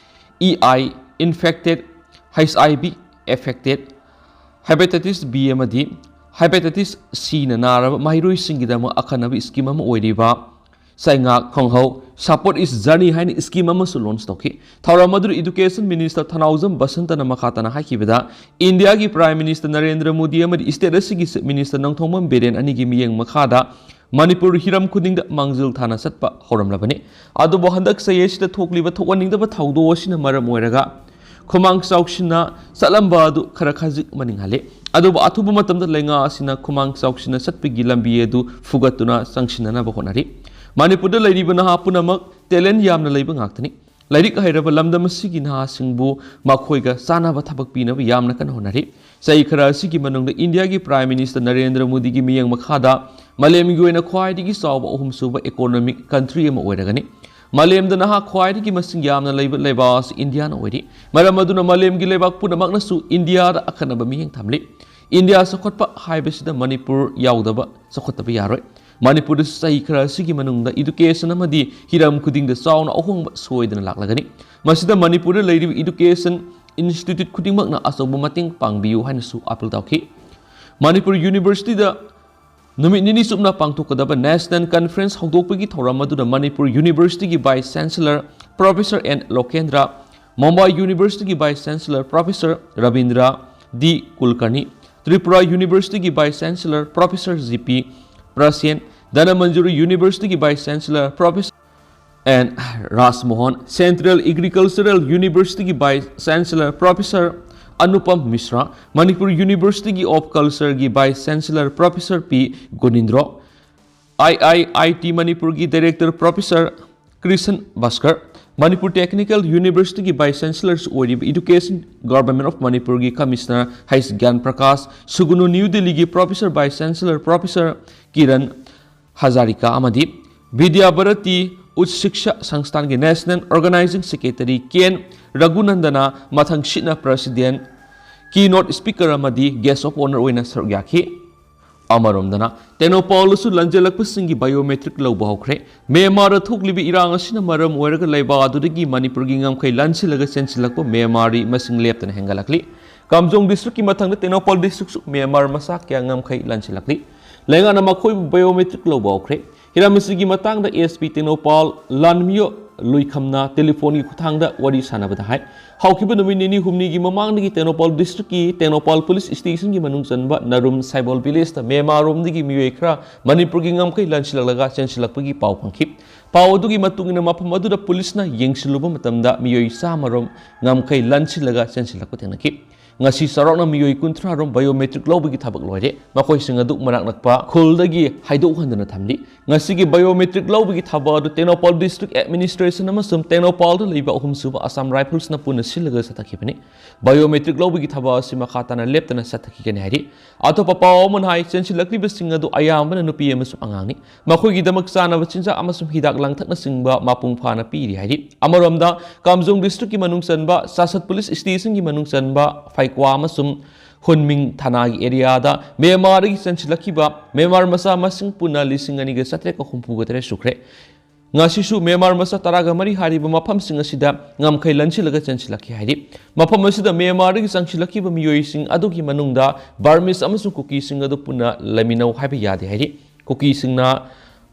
EI infected, HIV affected, Hepatitis B ꯑꯃꯗꯤ Hepatitis Cꯅ ꯅꯥꯔꯕ ꯃꯍꯩꯔꯣꯏꯁꯤꯡꯒꯤꯗꯃꯛ ꯑꯈꯟꯅꯕ scheme ꯑꯃ ꯑꯣꯏꯔꯤꯕ ꯆꯩꯉꯥꯛ ꯈꯣꯡꯍꯧ Support is Journey ꯍꯥꯏꯅ scheme ꯑꯃꯁꯨ launch ꯇꯧꯈꯤ꯫ ꯊꯧꯔꯝ ꯑꯗꯨꯗ Education Minister ꯊꯅꯥꯎꯖꯝ ꯕꯁꯟꯇꯅ ꯃꯈꯥ ꯇꯥꯅ ꯍꯥꯏꯈꯤꯕꯗ, ꯏꯟꯗꯤꯌꯥꯒꯤ Prime Minister ꯅꯔꯦꯟꯗ꯭ꯔ ꯃꯣꯗꯤ ꯑꯃꯗꯤ state ꯑꯁꯤꯒꯤ Chief Minister ꯅꯣꯡꯊꯣꯝꯕꯝ ꯕꯤꯔꯦꯟ ꯑꯅꯤꯒꯤ ꯃꯤꯠꯌꯦꯡ ꯃꯈꯥꯗ ꯃꯅꯤꯄꯨꯔ ꯍꯤꯔꯝ ꯈꯨꯗꯤꯡꯗ ꯃꯥꯡꯖꯤꯜ ꯊꯥꯅ ꯆꯠꯄ ꯍꯧꯔꯝꯂꯕꯅꯤ꯫ ꯑꯗꯨꯕꯨ ꯍꯟꯗꯛ ꯆꯍꯤ ꯑꯁꯤꯗ ꯊꯣꯛꯂꯤꯕ ꯊꯣꯛꯍꯟꯅꯤꯡꯗꯕ ꯊꯧꯗꯣꯛ ꯑꯁꯤꯅ ꯃꯔꯝ ꯑꯣꯏꯔꯒ ꯈꯨꯃꯥꯡ ꯆꯥꯎꯁꯤꯟꯅ ꯆꯠꯂꯝꯕ ꯑꯗꯨ ꯈꯔ ꯈꯖꯤꯛ ꯃꯅꯤꯡ ꯍꯜꯂꯤ꯫ ꯑꯗꯨꯕꯨ ꯑꯊꯨꯕ ꯃꯇꯝꯗ ꯂꯩꯉꯥꯛ ꯑꯁꯤꯅ ꯈꯨꯃꯥꯡ ꯆꯥꯎꯁꯤꯟꯅ ꯆꯠꯄꯒꯤ ꯂꯝꯕꯤ ꯑꯗꯨ ꯐꯨꯒꯠꯇꯨꯅ ꯆꯪꯁꯤꯟꯅꯅꯕ ꯍꯣꯠꯅꯔꯤ꯫ ꯃꯅꯤꯄꯨꯔꯗ ꯂꯩꯔꯤꯕ ꯅꯍꯥ ꯄꯨꯝꯅꯃꯛ talent ꯌꯥꯝꯅ ꯂꯩꯕ ꯉꯥꯛꯇꯅꯤ꯫ ꯂꯥꯏꯔꯤꯛ ꯍꯩꯔꯕ ꯂꯝꯗꯝ ꯑꯁꯤꯒꯤ ꯅꯍꯥꯁꯤꯡꯕꯨ ꯃꯈꯣꯏꯒ ꯆꯥꯟꯅꯕ ꯊꯕꯛ ꯄꯤꯅꯕ ꯌꯥꯝꯅ ꯀꯟꯅ ꯍꯣꯠꯅꯔꯤ꯫ ꯆꯍꯤ ꯈꯔ ꯑꯁꯤꯒꯤ ꯃꯅꯨꯡꯗ ꯏꯟꯗꯤꯌꯥꯒꯤ Prime Minister ꯅꯔꯦꯟꯗ꯭ꯔ ꯃꯣꯗꯤꯒꯤ ꯃꯤꯠꯌꯦꯡ ꯃꯈꯥꯗ ꯃꯥꯂꯦꯝꯒꯤ ꯑꯣꯏꯅ ꯈ꯭ꯋꯥꯏꯗꯒꯤ ꯆꯥꯎꯕ ꯑꯍꯨꯝꯁꯨꯕ economic country ꯑꯃ ꯑꯣꯏꯔꯒꯅꯤ꯫ ꯃꯥꯂꯦꯝꯗ ꯅꯍꯥ ꯈ꯭ꯋꯥꯏꯗꯒꯤ ꯃꯁꯤꯡ ꯌꯥꯝꯅ ꯂꯩꯕ ꯂꯩꯕꯥꯛ ꯑꯁꯤ ꯏꯟꯗꯤꯌꯥꯅ ꯑꯣꯏꯔꯤ꯫ ꯃꯔꯝ ꯑꯗꯨꯅ ꯃꯥꯂꯦꯝꯒꯤ ꯂꯩꯕꯥꯛ ꯄꯨꯝꯅꯃꯛꯅꯁꯨ ꯏꯟꯗꯤꯌꯥꯗ ꯑꯈꯟꯅꯕ ꯃꯤꯠꯌꯦꯡ ꯊꯝꯂꯤ꯫ ꯏꯟꯗꯤꯌꯥ ꯆꯥꯎꯈꯠꯄ ꯍꯥꯏꯕꯁꯤꯗ ꯃꯅꯤꯄꯨꯔ ꯌꯥꯎꯗꯕ ꯆꯥꯎꯈꯠꯇꯕ ꯌꯥꯔꯣꯏ꯫ ꯃꯅꯤꯄꯨꯔꯗꯁꯨ ꯆꯍꯤ ꯈꯔ ꯑꯁꯤꯒꯤ ꯃꯅꯨꯡꯗ education ꯑꯃꯗꯤ ꯍꯤꯔꯝ ꯈꯨꯗꯤꯡꯗ ꯆꯥꯎꯅ ꯑꯍꯣꯡꯕ ꯁꯣꯏꯗꯅ ꯂꯥꯛꯂꯒꯅꯤ꯫ ꯃꯁꯤꯗ ꯃꯅꯤꯄꯨꯔꯗ ꯂꯩꯔꯤꯕ education institute ꯈꯨꯗꯤꯡꯃꯛꯅ ꯑꯆꯧꯕ ꯃꯇꯦꯡ ꯄꯥꯡꯕꯤꯌꯨ ꯍꯥꯏꯅꯁꯨ appeal ꯇꯧꯈꯤ꯫ ꯃꯅꯤꯄꯨꯔ universityꯗ ꯅꯨꯃꯤꯠ ꯅꯤꯅꯤ ꯆꯨꯞꯅ ꯄꯥꯡꯊꯣꯛꯀꯗꯕ national conference ꯍꯧꯗꯣꯛꯄꯒꯤ ꯊꯧꯔꯝ ꯑꯗꯨꯗ ꯃꯅꯤꯄꯨꯔ universityꯒꯤ vice chancellor professor N Lokendra, Mumbai universityꯒꯤ vice chancellor professor Rabindra D Kulkarni, Tripura universityꯒꯤ vice chancellor professor G P Prasain, Dhanamanjuri universityꯒꯤ vice chancellor professor N Rajmohan, Central Agricultural universityꯒꯤ vice chancellor professor Anupam Mishra, Manipur universityꯒꯤ of cultureꯒꯤ vice chancellor professor P Gunindro, I I I T ꯃꯅꯤꯄꯨꯔꯒꯤ director professor Krishna Bhaskar, Manipur technical universityꯒꯤ vice chancellorꯁꯨ ꯑꯣꯏꯔꯤꯕ education government of ꯃꯅꯤꯄꯨꯔꯒꯤ commissioner ꯍꯩꯁ ꯒ꯭ꯌꯥꯟ ꯄ꯭ꯔꯀꯥꯁ, ꯁꯨꯒꯨꯅꯨ ꯅ꯭ꯌꯨ ꯗꯤꯜꯂꯤꯒꯤ professor vice chancellor professor Kiran Hazarika ꯑꯃꯗꯤ ꯕꯤꯗ꯭ꯌꯥ ꯚꯥꯔꯇꯤ ꯎꯆ ꯁꯤꯛꯁꯥ ꯁꯪꯁꯊꯥꯟꯒꯤ national organizing secretary ꯀꯦꯟ ꯔꯘꯨꯅꯟꯗꯅ ꯃꯊꯪꯁꯤꯠꯅ president, keynote speaker ꯑꯃꯗꯤ guest of honour ꯑꯣꯏꯅ ꯁꯔꯨꯛ ꯌꯥꯈꯤ꯫ ꯑꯃꯔꯣꯝꯗꯅ ꯇꯦꯡꯅꯧꯄꯜꯗꯁꯨ ꯂꯥꯟꯖꯦꯜꯂꯛꯄꯁꯤꯡꯒꯤ biometric ꯂꯧꯕ ꯍꯧꯈ꯭ꯔꯦ꯫ ꯃ꯭ꯌꯥꯟꯃꯥꯔꯗ ꯊꯣꯛꯂꯤꯕ ꯏꯔꯥꯡ ꯑꯁꯤꯅ ꯃꯔꯝ ꯑꯣꯏꯔꯒ ꯂꯩꯕꯥꯛ ꯑꯗꯨꯗꯒꯤ ꯃꯅꯤꯄꯨꯔꯒꯤ ꯉꯝꯈꯩ ꯂꯥꯟꯁꯤꯜꯂꯒ ꯆꯦꯟꯁꯤꯜꯂꯛꯄ ꯃ꯭ꯌꯥꯟꯃꯥꯔꯤ ꯃꯁꯤꯡ ꯂꯦꯞꯇꯅ ꯍꯦꯟꯒꯠꯂꯛꯂꯤ꯫ ꯀꯥꯝꯖꯣꯡ districtꯀꯤ ꯃꯊꯪꯗ ꯇꯦꯡꯅꯧꯄꯜ districtꯁꯨ ꯃ꯭ꯌꯥꯟꯃꯥꯔ ꯃꯆꯥ ꯀꯌꯥ ꯉꯝꯈꯩ ꯂꯥꯟꯁꯤꯜꯂꯛꯂꯤ꯫ ꯂꯩꯉꯥꯛꯅ ꯃꯈꯣꯏꯕꯨ biometric ꯂꯧꯕ ꯍꯧꯈ꯭ꯔꯦ꯫ ꯍꯤꯔꯝ ꯑꯁꯤꯒꯤ ꯃꯇꯥꯡꯗ S P ꯇꯦꯡꯅꯧꯄꯥꯜ ꯂꯥꯟꯃꯤꯌꯣ ꯂꯨꯏꯈꯝꯅ telephone ꯒꯤ ꯈꯨꯠꯊꯥꯡꯗ ꯋꯥꯔꯤ ꯁꯥꯟꯅꯕꯗ ꯍꯥꯏ꯫ ꯍꯧꯈꯤꯕ ꯅꯨꯃꯤꯠ ꯅꯤꯅꯤ ꯍꯨꯝꯅꯤꯒꯤ ꯃꯃꯥꯡꯗꯒꯤ ꯇꯦꯡꯅꯧꯄꯥꯜ districtꯀꯤ ꯇꯦꯡꯅꯧꯄꯥꯜ police stationꯒꯤ ꯃꯅꯨꯡ ꯆꯟꯕ ꯅꯔꯨꯝ ꯁꯥꯏꯕꯣꯜ villageꯇ ꯃ꯭ꯌꯥꯟꯃꯥꯔꯔꯣꯝꯗꯒꯤ ꯃꯤꯑꯣꯏ ꯈꯔ ꯃꯅꯤꯄꯨꯔꯒꯤ ꯉꯝꯈꯩ ꯂꯥꯟꯁꯤꯜꯂꯛꯂꯒ ꯆꯦꯟꯁꯤꯜꯂꯛꯄꯒꯤ ꯄꯥꯎ ꯐꯪꯈꯤ꯫ ꯄꯥꯎ ꯑꯗꯨꯒꯤ ꯃꯇꯨꯡ ꯏꯟꯅ ꯃꯐꯝ ꯑꯗꯨꯗ policeꯅ ꯌꯦꯡꯁꯤꯜꯂꯨꯕ ꯃꯇꯝꯗ ꯃꯤꯑꯣꯏ ꯆꯥꯝꯃ ꯔꯣꯝ ꯉꯝꯈꯩ ꯂꯥꯟꯁꯤꯜꯂꯒ ꯆꯦꯟꯁꯤꯜꯂꯛꯄ ꯊꯦꯡꯅꯈꯤ꯫ ꯉꯁꯤ ꯆꯥꯎꯔꯥꯛꯅ ꯃꯤꯑꯣꯏ ꯀꯨꯟꯊ꯭ꯔꯥ ꯔꯣꯝ biometric ꯂꯧꯕꯒꯤ ꯊꯕꯛ ꯂꯣꯏꯔꯦ꯫ ꯃꯈꯣꯏꯁꯤꯡ ꯑꯗꯨ ꯃꯅꯥꯛ ꯅꯛꯄ ꯈꯨꯜꯗꯒꯤ ꯍꯥꯏꯗꯣꯛꯍꯟꯗꯨꯅ ꯊꯝꯂꯤ꯫ ꯉꯁꯤꯒꯤ biometric ꯂꯧꯕꯒꯤ ꯊꯕꯛ ꯑꯗꯨ ꯇꯦꯡꯅꯧꯄꯥꯜ District Administration ꯑꯃꯁꯨꯡ ꯇꯦꯡꯅꯧꯄꯥꯜꯗ ꯂꯩꯕ ꯑꯍꯨꯝꯁꯨꯕ Assam Riflesꯅ ꯄꯨꯟꯅ ꯁꯤꯜꯂꯒ ꯆꯠꯊꯈꯤꯕꯅꯤ꯫ Biometric ꯂꯧꯕꯒꯤ ꯊꯕꯛ ꯑꯁꯤ ꯃꯈꯥ ꯇꯥꯅ ꯂꯦꯞꯇꯅ ꯆꯠꯊꯈꯤꯒꯅꯤ ꯍꯥꯏꯔꯤ꯫ ꯑꯇꯣꯞꯄ ꯄꯥꯎ ꯑꯃꯅ ꯍꯥꯏ, ꯆꯦꯟꯁꯤꯜꯂꯛꯂꯤꯕꯁꯤꯡ ꯑꯗꯨ ꯑꯌꯥꯝꯕꯅ ꯅꯨꯄꯤ ꯑꯃꯁꯨꯡ ꯑꯉꯥꯡꯅꯤ꯫ ꯃꯈꯣꯏꯒꯤꯗꯃꯛ ꯆꯥꯅꯕ ꯆꯤꯟꯖꯥꯛ ꯑꯃꯁꯨꯡ ꯍꯤꯗꯥꯛ ꯂꯥꯡꯊꯛꯅꯆꯤꯡꯕ ꯃꯄꯨꯡ ꯐꯥꯅ ꯄꯤꯔꯤ ꯍꯥꯏꯔꯤ꯫ ꯑꯃꯔꯣꯝꯗ, ꯀꯥꯝꯖꯣꯡ Districtꯀꯤ ꯃꯅꯨꯡ ꯆꯟꯕ ꯆꯥꯁꯠ Police Stationꯒꯤ ꯃꯅꯨꯡ ꯆꯟꯕ ꯐꯩꯀ꯭ꯋꯥ ꯑꯃꯁꯨꯡ ꯍꯨꯟꯃꯤꯡ ꯊꯅꯥꯒꯤ areaꯗ ꯃ꯭ꯌꯥꯟꯃꯥꯔꯗꯒꯤ ꯆꯦꯟꯁꯤꯜꯂꯛꯈꯤꯕ ꯃ꯭ꯌꯥꯟꯃꯥꯔ ꯃꯆꯥ ꯃꯁꯤꯡ ꯄꯨꯟꯅ ꯂꯤꯁꯤꯡ ꯑꯅꯤꯒ ꯆꯥꯇ꯭ꯔꯦꯠꯀ ꯍꯨꯝꯐꯨꯒ ꯇꯔꯦꯠ ꯁꯨꯈ꯭ꯔꯦ꯫ ꯉꯁꯤꯁꯨ ꯃ꯭ꯌꯥꯟꯃꯥꯔ ꯃꯆꯥ ꯇꯔꯥꯒ ꯃꯔꯤ ꯍꯥꯏꯔꯤꯕ ꯃꯐꯝꯁꯤꯡ ꯑꯁꯤꯗ ꯉꯝꯈꯩ ꯂꯟꯁꯤꯜꯂꯒ ꯆꯦꯟꯁꯤꯜꯂꯛꯈꯤ ꯍꯥꯏꯔꯤ꯫ ꯃꯐꯝ ꯑꯁꯤꯗ ꯃ꯭ꯌꯥꯟꯃꯥꯔꯗꯒꯤ ꯆꯪꯁꯤꯜꯂꯛꯈꯤꯕ ꯃꯤꯑꯣꯏꯁꯤꯡ ꯑꯗꯨꯒꯤ ꯃꯅꯨꯡꯗ ꯕꯔꯃꯤꯁ ꯑꯃꯁꯨꯡ ꯀꯨꯀꯤꯁꯤꯡ ꯑꯗꯨ ꯄꯨꯟꯅ ꯂꯩꯃꯤꯟꯅꯧ ꯍꯥꯏꯕ ꯌꯥꯗꯦ ꯍꯥꯏꯔꯤ꯫ ꯀꯨꯀꯤꯁꯤꯡꯅ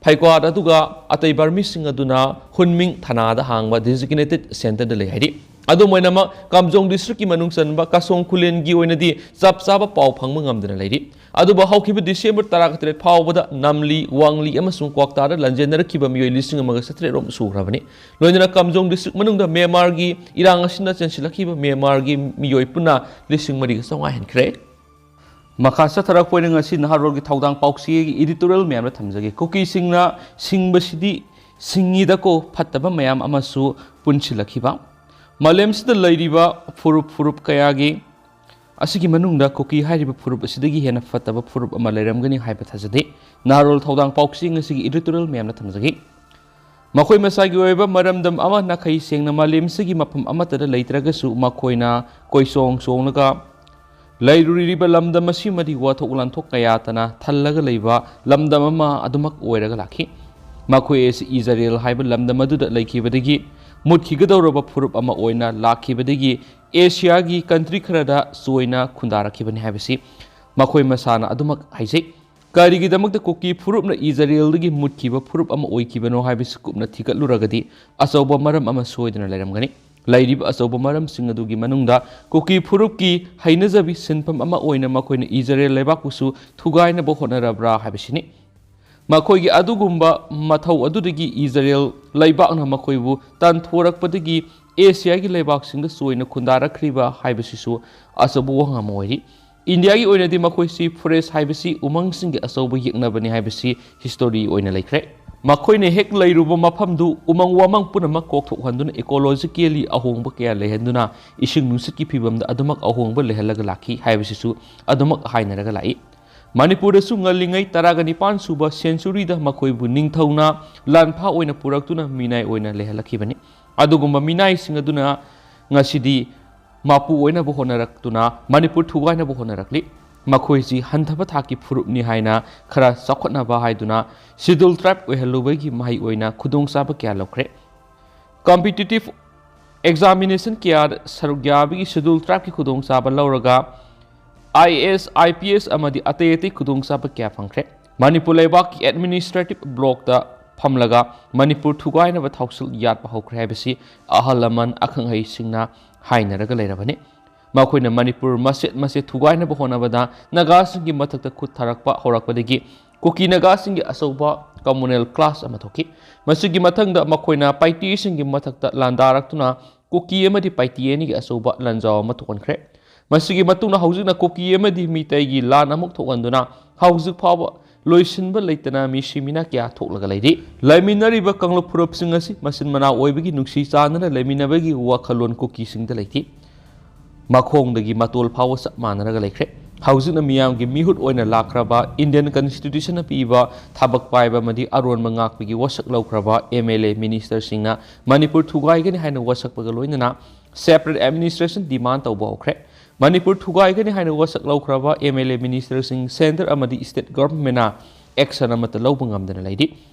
ꯐꯩꯀ꯭ꯋꯥꯠ ꯑꯗꯨꯒ ꯑꯇꯩ ꯕꯔꯃꯤꯁꯁꯤꯡ ꯑꯗꯨꯅ ꯍꯨꯟꯃꯤꯡ ꯊꯅꯥꯗ ꯍꯥꯡꯕ designated centreꯗ ꯂꯩ ꯍꯥꯏꯔꯤ꯫ ꯑꯗꯨꯝ ꯑꯣꯏꯅꯃꯛ, ꯀꯥꯝꯖꯣꯡ Districtꯀꯤ ꯃꯅꯨꯡ ꯆꯟꯕ ꯀꯥꯁꯣꯡ ꯈꯨꯂꯦꯟꯒꯤ ꯑꯣꯏꯅꯗꯤ ꯆꯞ ꯆꯥꯕ ꯄꯥꯎ ꯐꯪꯕ ꯉꯝꯗꯅ ꯂꯩꯔꯤ꯫ ꯑꯗꯨꯕꯨ ꯍꯧꯈꯤꯕ December ꯇꯔꯥꯒ ꯇꯔꯦꯠ ꯐꯥꯎꯕꯗ ꯅꯝꯂꯤ, ꯋꯥꯡꯂꯤ ꯑꯃꯁꯨꯡ ꯀ꯭ꯋꯥꯛꯇꯥꯗ ꯂꯟꯖꯦꯟꯅꯔꯛꯈꯤꯕ ꯃꯤꯑꯣꯏ ꯂꯤꯁꯤꯡ ꯑꯃꯒ ꯆꯥꯇ꯭ꯔꯦꯠ ꯔꯣꯝ ꯁꯨꯈ꯭ꯔꯕꯅꯤ꯫ ꯂꯣꯏꯅꯅ ꯀꯥꯝꯖꯣꯡ District ꯃꯅꯨꯡꯗ ꯃ꯭ꯌꯥꯟꯃꯥꯔꯒꯤ ꯏꯔꯥꯡ ꯑꯁꯤꯅ ꯆꯦꯟꯁꯤꯜꯂꯛꯈꯤꯕ ꯃ꯭ꯌꯥꯟꯃꯥꯔꯒꯤ ꯃꯤꯑꯣꯏ ꯄꯨꯟꯅ ꯂꯤꯁꯤꯡ ꯃꯔꯤꯒ ꯆꯥꯝꯃꯉꯥ ꯍꯦꯟꯈ꯭ꯔꯦ꯫ ꯃꯈꯥ ꯆꯠꯊꯔꯛꯄ ꯑꯣꯏꯅ ꯉꯁꯤ ꯅꯍꯥꯔꯣꯜꯒꯤ ꯊꯧꯗꯥꯡ ꯄꯥꯎꯆꯦꯒꯤ editorial ꯃꯌꯥꯝꯗ ꯊꯝꯖꯒꯦ꯫ ꯀꯨꯀꯤꯁꯤꯡꯅ ꯁꯤꯡꯕꯁꯤꯗꯤ ꯁꯤꯡꯉꯤꯗꯀꯣ ꯐꯠꯇꯕ ꯃꯌꯥꯝ ꯑꯃꯁꯨ ꯄꯨꯟꯁꯤꯜꯂꯛꯈꯤꯕ꯫ ꯃꯥꯂꯦꯝꯁꯤꯗ ꯂꯩꯔꯤꯕ ꯐꯨꯔꯨꯞ ꯐꯨꯔꯨꯞ ꯀꯌꯥꯒꯤ ꯑꯁꯤꯒꯤ ꯃꯅꯨꯡꯗ ꯀꯨꯀꯤ ꯍꯥꯏꯔꯤꯕ ꯐꯨꯔꯨꯞ ꯑꯁꯤꯗꯒꯤ ꯍꯦꯟꯅ ꯐꯠꯇꯕ ꯐꯨꯔꯨꯞ ꯑꯃ ꯂꯩꯔꯝꯒꯅꯤ ꯍꯥꯏꯕ ꯊꯥꯖꯗꯦ꯫ ꯅꯍꯥꯔꯣꯜ ꯊꯧꯗꯥꯡ ꯄꯥꯎꯆꯦ ꯉꯁꯤꯒꯤ editorial ꯃꯌꯥꯝꯗ ꯊꯝꯖꯒꯦ꯫ ꯃꯈꯣꯏ ꯃꯁꯥꯒꯤ ꯑꯣꯏꯕ ꯃꯔꯝꯗꯝ ꯑꯃ ꯅꯥꯈꯩ ꯁꯦꯡꯅ ꯃꯥꯂꯦꯝꯁꯤꯒꯤ ꯃꯐꯝ ꯑꯃꯠꯇꯗ ꯂꯩꯇ꯭ꯔꯒꯁꯨ, ꯃꯈꯣꯏꯅ ꯀꯣꯏꯁꯣꯡ ꯁꯣꯡꯂꯒ ꯂꯩꯔꯨꯔꯤꯕ ꯂꯝꯗꯝ ꯑꯁꯤꯃꯗꯤ ꯋꯥꯊꯣꯛ ꯂꯥꯟꯊꯣꯛ ꯀꯌꯥꯇꯅ ꯊꯜꯂꯒ ꯂꯩꯕ ꯂꯝꯗꯝ ꯑꯃ ꯑꯗꯨꯃꯛ ꯑꯣꯏꯔꯒ ꯂꯥꯛꯈꯤ꯫ ꯃꯈꯣꯏ ꯑꯁꯤ ꯏꯖꯔꯦꯜ ꯍꯥꯏꯕ ꯂꯝꯗꯝ ꯑꯗꯨꯗ ꯂꯩꯈꯤꯕꯗꯒꯤ ꯃꯨꯠꯈꯤꯒꯗꯧꯔꯕ ꯐꯨꯔꯨꯞ ꯑꯃ ꯑꯣꯏꯅ ꯂꯥꯛꯈꯤꯕꯗꯒꯤ, ꯑꯦꯁꯤꯌꯥꯒꯤ country ꯈꯔꯗ ꯆꯣꯏꯅ ꯈꯨꯟꯗꯥꯔꯛꯈꯤꯕꯅꯤ ꯍꯥꯏꯕꯁꯤ ꯃꯈꯣꯏ ꯃꯁꯥꯅ ꯑꯗꯨꯃꯛ ꯍꯥꯏꯖꯩ꯫ ꯀꯔꯤꯒꯤꯗꯃꯛꯇ ꯀꯨꯀꯤ ꯐꯨꯔꯨꯞꯅ ꯏꯖꯔꯦꯜꯗꯒꯤ ꯃꯨꯠꯈꯤꯕ ꯐꯨꯔꯨꯞ ꯑꯃ ꯑꯣꯏꯈꯤꯕꯅꯣ ꯍꯥꯏꯕꯁꯤ ꯀꯨꯞꯅ ꯊꯤꯒꯠꯂꯨꯔꯒꯗꯤ, ꯑꯆꯧꯕ ꯃꯔꯝ ꯑꯃ ꯁꯣꯏꯗꯅ ꯂꯩꯔꯝꯒꯅꯤ꯫ ꯂꯩꯔꯤꯕ ꯑꯆꯧꯕ ꯃꯔꯝꯁꯤꯡ ꯑꯗꯨꯒꯤ ꯃꯅꯨꯡꯗ ꯀꯨꯀꯤ ꯐꯨꯔꯨꯞꯀꯤ ꯍꯩꯅꯖꯕꯤ ꯁꯤꯟꯐꯝ ꯑꯃ ꯑꯣꯏꯅ ꯃꯈꯣꯏꯅ ꯏꯖꯔꯦꯜ ꯂꯩꯕꯥꯛꯄꯨꯁꯨ ꯊꯨꯒꯥꯏꯅꯕ ꯍꯣꯠꯅꯔꯕ꯭ꯔꯥ ꯍꯥꯏꯕꯁꯤꯅꯤ꯫ ꯃꯈꯣꯏꯒꯤ ꯑꯗꯨꯒꯨꯝꯕ ꯃꯊꯧ ꯑꯗꯨꯗꯒꯤ ꯏꯖꯔꯦꯜ ꯂꯩꯕꯥꯛꯅ ꯃꯈꯣꯏꯕꯨ ꯇꯥꯟꯊꯣꯔꯛꯄꯗꯒꯤ ꯑꯦꯁꯤꯌꯥꯒꯤ ꯂꯩꯕꯥꯛꯁꯤꯡꯗ ꯆꯣꯏꯅ ꯈꯨꯟꯗꯥꯔꯛꯈ꯭ꯔꯤꯕ ꯍꯥꯏꯕꯁꯤꯁꯨ ꯑꯆꯧꯕ ꯋꯥꯍꯪ ꯑꯃ ꯑꯣꯏꯔꯤ꯫ ꯏꯟꯗꯤꯌꯥꯒꯤ ꯑꯣꯏꯅꯗꯤ ꯃꯈꯣꯏꯁꯤ ꯐꯣꯔꯦꯁ ꯍꯥꯏꯕꯁꯤ ꯎꯃꯪꯁꯤꯡꯒꯤ ꯑꯆꯧꯕ ꯌꯦꯛꯅꯕꯅꯤ ꯍꯥꯏꯕꯁꯤ ꯍꯤꯁꯇꯣꯔꯤ ꯑꯣꯏꯅ ꯂꯩꯈ꯭ꯔꯦ꯫ ꯃꯈꯣꯏꯅ ꯍꯦꯛ ꯂꯩꯔꯨꯕ ꯃꯐꯝꯗꯨ ꯎꯃꯪ ꯋꯥꯃꯪ ꯄꯨꯝꯅꯃꯛ ꯀꯣꯛꯊꯣꯛꯍꯟꯗꯨꯅ, ꯏꯀꯣꯂꯣꯖꯤꯀꯦꯜꯂꯤ ꯑꯍꯣꯡꯕ ꯀꯌꯥ ꯂꯩꯍꯟꯗꯨꯅ, ꯏꯁꯤꯡ ꯅꯨꯡꯁꯤꯠꯀꯤ ꯐꯤꯕꯝꯗ ꯑꯗꯨꯃꯛ ꯑꯍꯣꯡꯕ ꯂꯩꯍꯜꯂꯒ ꯂꯥꯛꯈꯤ ꯍꯥꯏꯕꯁꯤꯁꯨ ꯑꯗꯨꯃꯛ ꯍꯥꯏꯅꯔꯒ ꯂꯥꯛꯏ꯫ ꯃꯅꯤꯄꯨꯔꯗꯁꯨ ꯉꯜꯂꯤꯉꯩ ꯇꯔꯥꯒ ꯅꯤꯄꯥꯟ ꯁꯨꯕ ꯁꯦꯟꯆꯨꯔꯤꯗ ꯃꯈꯣꯏꯕꯨ ꯅꯤꯡꯊꯧꯅ ꯂꯥꯟꯐꯥ ꯑꯣꯏꯅ ꯄꯨꯔꯛꯇꯨꯅ ꯃꯤꯅꯥꯏ ꯑꯣꯏꯅ ꯂꯩꯍꯜꯂꯛꯈꯤꯕꯅꯤ꯫ ꯑꯗꯨꯒꯨꯝꯕ ꯃꯤꯅꯥꯏꯁꯤꯡ ꯑꯗꯨꯅ ꯉꯁꯤꯗꯤ ꯃꯄꯨ ꯑꯣꯏꯅꯕ ꯍꯣꯠꯅꯔꯛꯇꯨꯅ ꯃꯅꯤꯄꯨꯔ ꯊꯨꯒꯥꯏꯅꯕ ꯍꯣꯠꯅꯔꯛꯂꯤ꯫ ꯃꯈꯣꯏꯁꯤ ꯍꯟꯊꯕ ꯊꯥꯛꯀꯤ ꯐꯨꯔꯨꯞꯅꯤ ꯍꯥꯏꯅ ꯈꯔ ꯆꯥꯎꯈꯠꯅꯕ ꯍꯥꯏꯗꯨꯅ ꯁꯦꯗ꯭ꯌꯨꯜ ꯇ꯭ꯔꯥꯏꯕ ꯑꯣꯏꯍꯜꯂꯨꯕꯒꯤ ꯃꯍꯩ ꯑꯣꯏꯅ ꯈꯨꯗꯣꯡꯆꯥꯕ ꯀꯌꯥ ꯂꯧꯈ꯭ꯔꯦ꯫ ꯀꯝꯄꯤꯇꯤꯇꯤꯚ ꯑꯦꯛꯖꯥꯃꯤꯅꯦꯁꯟ ꯀꯌꯥꯗ ꯁꯔꯨꯛ ꯌꯥꯕꯒꯤ ꯁꯦꯗ꯭ꯌꯨꯜ ꯇ꯭ꯔꯥꯏꯕꯀꯤ ꯈꯨꯗꯣꯡꯆꯥꯕ ꯂꯧꯔꯒ IAS, IPS ꯑꯃꯗꯤ ꯑꯇꯩ ꯑꯇꯩ ꯈꯨꯗꯣꯡꯆꯥꯕ ꯀꯌꯥ ꯐꯪꯈ꯭ꯔꯦ꯫ ꯃꯅꯤꯄꯨꯔ ꯂꯩꯕꯥꯛꯀꯤ ꯑꯦꯗꯃꯤꯅꯤꯁꯇ꯭ꯔꯦꯇꯤꯚ ꯕ꯭ꯂꯣꯛꯇ ꯐꯝꯂꯒ ꯃꯅꯤꯄꯨꯔ ꯊꯨꯒꯥꯏꯅꯕ ꯊꯧꯁꯤꯜ ꯌꯥꯠꯄ ꯍꯧꯈ꯭ꯔꯦ ꯍꯥꯏꯕꯁꯤ ꯑꯍꯜ ꯂꯃꯟ ꯑꯈꯪ ꯑꯍꯩꯁꯤꯡꯅ ꯍꯥꯏꯅꯔꯒ ꯂꯩꯔꯕꯅꯤ꯫ ꯃꯈꯣꯏꯅ ꯃꯅꯤꯄꯨꯔ ꯃꯆꯦꯠ ꯃꯆꯦꯠ ꯊꯨꯒꯥꯏꯅꯕ ꯍꯣꯠꯅꯕꯗ ꯅꯥꯒꯥꯁꯤꯡꯒꯤ ꯃꯊꯛꯇ ꯈꯨꯠ ꯊꯥꯔꯛꯄ ꯍꯧꯔꯛꯄꯗꯒꯤ ꯀꯨꯀꯤ ꯅꯥꯒꯥꯁꯤꯡꯒꯤ ꯑꯆꯧꯕ ꯀꯝꯃꯨꯅꯦꯜ ꯀ꯭ꯂꯥꯁ ꯑꯃ ꯊꯣꯛꯈꯤ꯫ ꯃꯁꯤꯒꯤ ꯃꯊꯪꯗ ꯃꯈꯣꯏꯅ ꯄꯥꯏꯇꯦꯁꯤꯡꯒꯤ ꯃꯊꯛꯇ ꯂꯥꯟꯗꯥꯔꯛꯇꯨꯅ ꯀꯨꯀꯤ ꯑꯃꯗꯤ ꯄꯥꯏꯇꯦ ꯑꯅꯤꯒꯤ ꯑꯆꯧꯕ ꯂꯥꯟꯖꯥꯎ ꯑꯃ ꯊꯣꯛꯍꯟꯈ꯭ꯔꯦ꯫ ꯃꯁꯤꯒꯤ ꯃꯇꯨꯡꯗ ꯍꯧꯖꯤꯛꯅ ꯀꯨꯀꯤ ꯑꯃꯗꯤ ꯃꯤꯇꯩꯒꯤ ꯂꯥꯟ ꯑꯃꯨꯛ ꯊꯣꯛꯍꯟꯗꯨꯅ ꯍꯧꯖꯤꯛ ꯐꯥꯎꯕ ꯂꯣꯏꯁꯤꯟꯕ ꯂꯩꯇꯅ ꯃꯤꯁꯤ ꯃꯤꯅꯥ ꯀꯌꯥ ꯊꯣꯛꯂꯒ ꯂꯩꯔꯤ꯫ ꯂꯩꯃꯤꯟꯅꯔꯤꯕ ꯀꯥꯡꯂꯨꯞ ꯐꯨꯔꯨꯞꯁꯤꯡ ꯑꯁꯤ ꯃꯆꯤꯟ ꯃꯅꯥꯎ ꯑꯣꯏꯕꯒꯤ ꯅꯨꯡꯁꯤ ꯆꯥꯟꯅꯅ ꯂꯩꯃꯤꯟꯅꯕꯒꯤ ꯋꯥꯈꯜꯂꯣꯟ ꯀꯨꯀꯤꯁꯤꯡꯗ ꯂꯩꯇꯦ꯫ ꯃꯈꯣꯡꯗꯒꯤ ꯃꯇꯣꯜ ꯐꯥꯎꯕ ꯆꯞ ꯃꯥꯟꯅꯔꯒ ꯂꯩꯈ꯭ꯔꯦ꯫ ꯍꯧꯖꯤꯛꯅ ꯃꯤꯌꯥꯝꯒꯤ ꯃꯤꯍꯨꯠ ꯑꯣꯏꯅ ꯂꯥꯛꯈ꯭ꯔꯕ ꯏꯟꯗꯤꯌꯟ ꯀꯟꯁꯇꯤꯇ꯭ꯌꯨꯁꯟꯅ ꯄꯤꯕ ꯊꯕꯛ ꯄꯥꯏꯕ ꯑꯃꯗꯤ ꯑꯔꯣꯟꯕ ꯉꯥꯛꯄꯒꯤ ꯋꯥꯁꯛ ꯂꯧꯈ꯭ꯔꯕ MLA ꯃꯤꯅꯤꯁꯇꯔꯁꯤꯡꯅ ꯃꯅꯤꯄꯨꯔ ꯊꯨꯒꯥꯏꯒꯅꯤ ꯍꯥꯏꯅ ꯋꯥꯁꯛꯄꯒ ꯂꯣꯏꯅꯅ ꯁꯦꯄꯔꯦꯠ ꯑꯦꯗꯃꯤꯅꯤꯁꯇ꯭ꯔꯦꯁꯟ ꯗꯤꯃꯥꯟ ꯇꯧꯕ ꯍꯧꯈ꯭ꯔꯦ꯫ ꯃꯅꯤꯄꯨꯔ ꯊꯨꯒꯥꯏꯒꯅꯤ ꯍꯥꯏꯅ ꯋꯥꯁꯛ ꯂꯧꯈ꯭ꯔꯕ MLA ꯃꯤꯅꯤꯁꯇꯔꯁꯤꯡ, ꯁꯦꯟꯇꯔ ꯑꯃꯗꯤ ꯁ꯭ꯇꯦꯠ ꯒꯚꯔꯟꯃꯦꯟꯅ ꯑꯦꯛꯁꯟ ꯑꯃꯠꯇ ꯂꯧꯕ ꯉꯝꯗꯅ ꯂꯩꯔꯤ꯫